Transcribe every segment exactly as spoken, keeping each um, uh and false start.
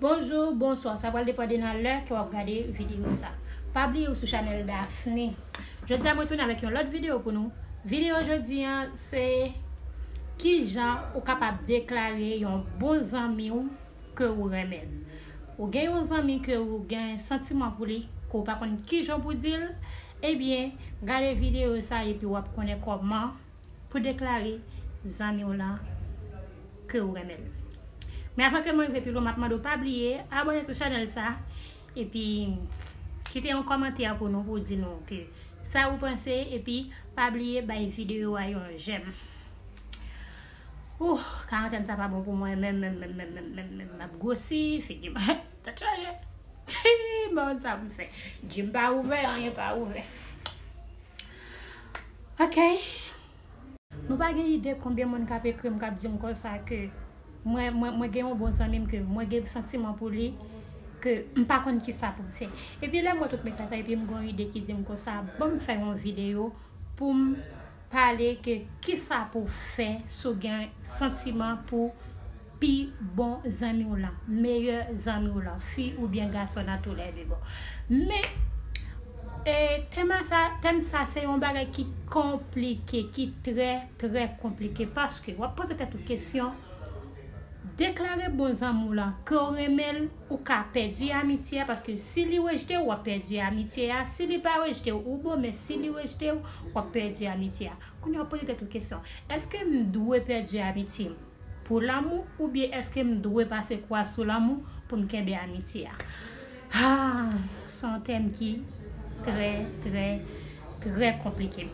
Bonjou, bonswa, sa pral depann de nan lè ke w ap gade videyo sa. Pa bliye ou sou chanèl Daphne. Jodi a mwen tounen avèk yon lòt videyo pou nou. Videyo jodi an se kijan ou kapab deklare yon bon zanmi w ke ou renmen l. Ou gen yon zanmi ke ou gen santiman pou li, ke ou pa konn kijan pou di l, ebyen, gade videyo sa epi w ap konnen kòman pou deklare zanmi w lan ke ou renmen l. Men avan ke mwen rive pi lwen, m ap mande w pa bliye abòne sou chanèl sa, epi kite yon kòmantè pou nou, pou di nou ke sa ou panse, epi pa bliye bay videyo a yon jèm. Ouh, karantèn sa pa bon pou mwen, menm, menm, menm, menm, menm, menm, menm, m ap gwosi, figi m, tèt chaje. Bon, sa pou m fè. Jim pa ouvè, anyen pa ouvè. Ok. Nou pa gen ide konbyen moun k ap ekri m, k ap di m konsa ke mwen, mwen, mwen gen yon bon zanmi m ke mwen gen santiman pou li, ke m pa konn kisa pou m fè. Epi lè m wè tout mesaj sa, epi m gen yon ide ki di m konsa, ban m fè yon videyo pou m pale ke kisa pou fè si w gen santiman pou pi bon zanmi w lan, meyè zanmi w lan, fi oubyen gason nan tou lè de bò. Men, e, tèm a sa, tèm sa se yon bagay ki konplike, ki trè, trè konplike, paske w ap poze tèt ou kesyon, deklare bon zanmi w lan ke w renmen l, ou ka pèdi amitye a, paske si li rejte w, w ap pèdi amitye a, si li pa rejte w, ou bon, men si li rejte w, w ap pèdi amitye a. Kounye a w ap poze tèt ou kesyon, èske m dwe pèdi amitye m pou lanmou, oubyen èske m dwe pase kwa sou lanmou pou m kenbe amitye a? Ah, se yon tèm ki trè, trè, trè konplike.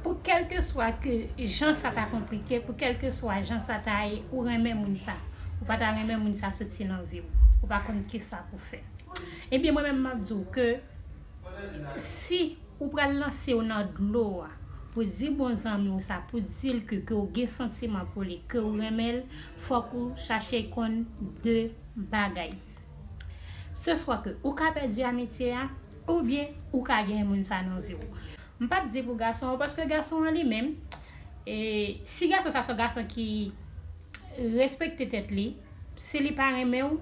Pou kèlkeswa ke jan sa ta konplike, pou kèlkeswa jan sa ta ye, ou renmen moun sa, ou pa ta renmen moun sa soti nan vi w, ou pa konn kisa pou fè. Ebyen, mwen menm, m ap di w ke si ou pral lanse w nan dlo a pou di bon zanmi w sa, pou di l ke, ke w gen santiman pou li, ke w renmen l, fòk ou chache konn de bagay. Se swa ke ou ka pèdi amitye a, oubyen ou ka gen moun sa nan vi w. M p ap di pou gason an, paske gason an li menm, e, si gason sa se yon gason ki respekte tèt li, si li pa renmen w,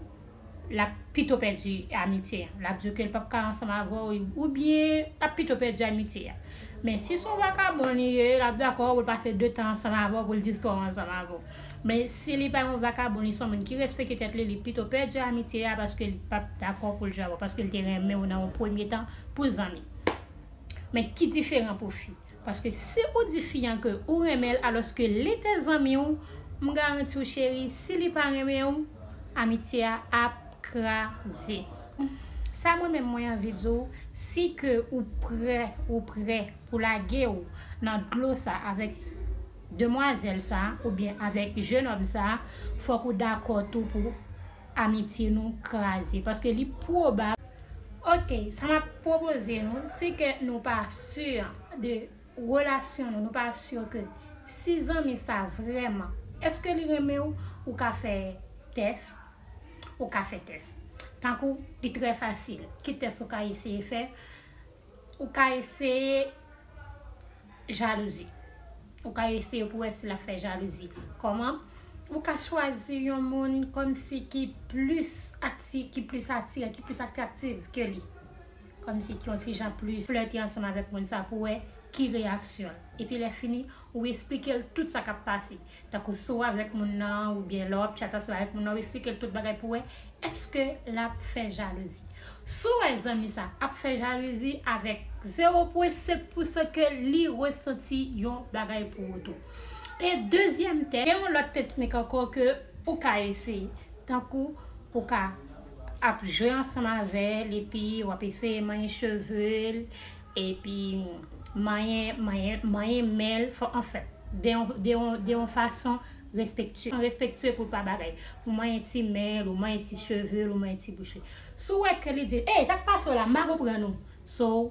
l ap pito pèdi amitye a. L ap di w ke l p ap ka ansanm avè w, oubyen l ap pito pèdi amitye a. Men si se yon vakabon li ye, l ap dakò pou l pase de tan ansanm avè w, pou l distwè w ansanm avè w. Men si li pa yon vakabon, li se yon moun ki respekte tèt li, li pito pèdi amitye a paske li p ap dakò pou l jwe avè w, paske li te renmen w nan yon premye tan pou zanmi. Men ki diferan pou fi. Paske si ou di fi an ke ou renmen l, alòske li te zanmi w, m garanti w, cheri, si li pa renmen w, amitye a ap kraze. Sa mwen menm mwen anvi di w, si ke ou prè, ou prè pou lage w nan dlo sa avèk demwazèl sa, oubyen avèk jenòm sa, fòk ou dakò tou pou amitye nou kraze. Paske li pwobab. Ok, sa m ap pwopoze nou, si ke nou pa si de relasyon nou, nou pa si ke si zanmi sa vrèman, èske li renmen w, ou ka fè tès, ou ka fè tès. Tankou, li trè fasil. Ki tès ou ka eseye fè? Ou ka eseye jalouzi. Ou ka eseye pou wè si l ap fè jalouzi. Kòman? Ou ka chwazi yon moun kòmsi ki plis ati-, ki plis atiran, ki plis atraktif ke li. Kòmsi ki yon ti jan plis flète ansanm avèk moun sa pou wè ki reyaksyon l. Epi lè fini, ou esplike l tout sa k ap pase. Tankou si w avèk moun nan, oubyen lè w ap chat ansanm avèk moun nan, ou esplike l tout bagay pou wè èske l ap fè jalouzi. Si w wè zanmi sa ap fè jalouzi avèk zewo pwen senk pousan ke li resanti yon bagay pou ou tou. E dezyèm tèm, gen yon lòt teknik ankò ke ou ka eseye. Tankou ou ka ap jwe ansanm avè l, epi w ap eseye manyen cheve l, epi manyen, manyen, manyen men l, fò, anfen, de yon, de yon, de yon fason respektye. Respektye pou l pa bagay. Ou manyen ti men l, ou manyen ti cheve l, ou manyen ti bouch li. Si w wè ke li di, "Ey, sa k pase w la, m pa konprann ou." So,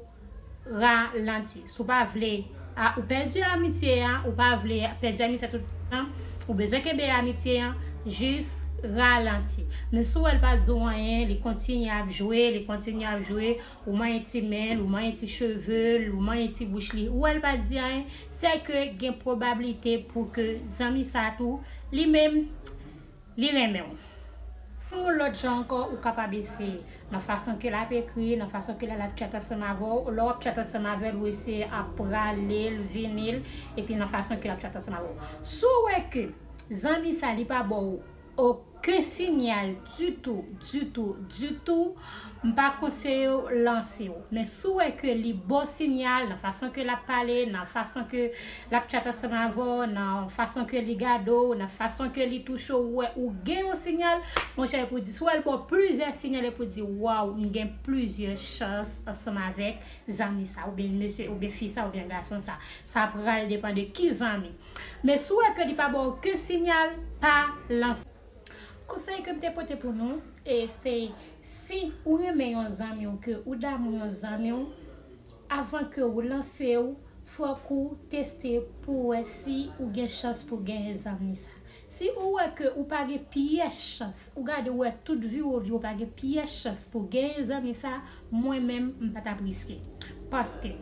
ralanti. Si w pa vle, a, ou pèdi amitye a, ou pa vle pèdi amitye a tout tan, ou bezwen kenbe amitye a, jis ralanti. Men si w wè l pa di w anyen, li kontinye ap jwe, li kontinye ap jwe, ou manyen ti men l, ou manyen ti cheve l, ou manyen ti bouch li, ou wè l pa di anyen, se ke gen pwobablite pou ke zanmi sa tou, li menm, li renmen w. Yon lòt jan ankò, ou kapab eseye nan fason ke l ap ekri, nan fason ke l ap chat ansanm avè w. Lè w ap chat ansanm avè l, ou eseye ap prale l, vini l, epi nan fason ke l ap chat ansanm avè w. Si w wè ke zanmi sa li pa ba w okenn siyal ditou, ditou, ditou, m pa konseye w lanse w. Men si w wè ke li ba w siyal nan fason ke l ap pale, nan fason ke l ap chat ansanm avè w, nan fason ke li gade w, nan fason ke li touche w, ou wè ou gen yon siyal, monchè, epi w di, si w wè l ba w plizyè siyal, epi w di, waw, m gen plizyè chans ansanm avèk zanmi sa, oubyen mesye, oubyen fi sa, oubyen gason sa. Sa pral depann de ki zanmi. Men si w wè ke li pa ba w okenn siyal, pa lanse. Konsèy ke m te pote pou nou, e se si ou renmen yon zanmi w, ke ou damou yon zanmi w, avan ke ou lanse w, fòk ou teste pou wè si ou gen chans pou genyen zanmi sa. Si ou wè ke ou pa gen pyès chans, ou gade ou wè tout vi w, vi w pa gen pyès chans pou genyen zanmi sa, mwen menm, m pa t ap riske. Paske,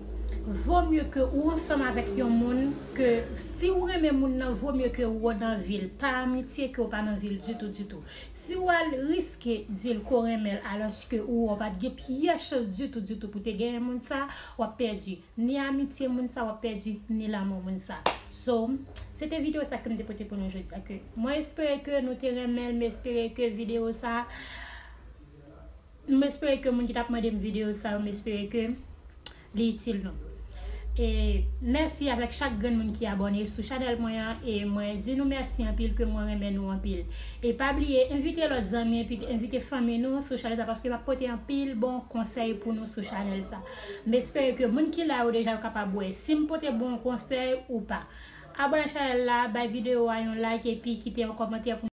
vo mye ke ou ansanm avèk yon moun ke si ou renmen moun nan, vo mye ke ou nan vil, pa amitye ke ou pa nan vil ditou, ditou. Si w al riske di l ke w renmen l, alòske ou wè w pa t gen pyès chans ditou, ditou pou te genyen moun sa, w ap pèdi ni amitye moun sa, w ap pèdi ni lanmou moun sa. So, se te videyo sa ke m te pote pou nou jodi a. Ke mwen espere ke nou te renmen l, m espere ke videyo sa, m espere ke moun ki t ap mande m videyo sa, m espere ke li itil nou. E mèsi avèk chak grenn moun ki abòne sou chanèl mwen an, e mwen di nou mèsi anpil, ke mwen renmen nou anpil. E pa bliye, envite lòt zanmi, epi envite fanmi nou sou chanèl sa, paske m ap pote anpil bon konsèy pou nou sou chanèl sa. M espere ke moun ki la yo deja yo kapab wè si m pote bon konsèy ou pa. Abòne chanèl la, bay videyo a yon like, epi kite yon kòmantè pou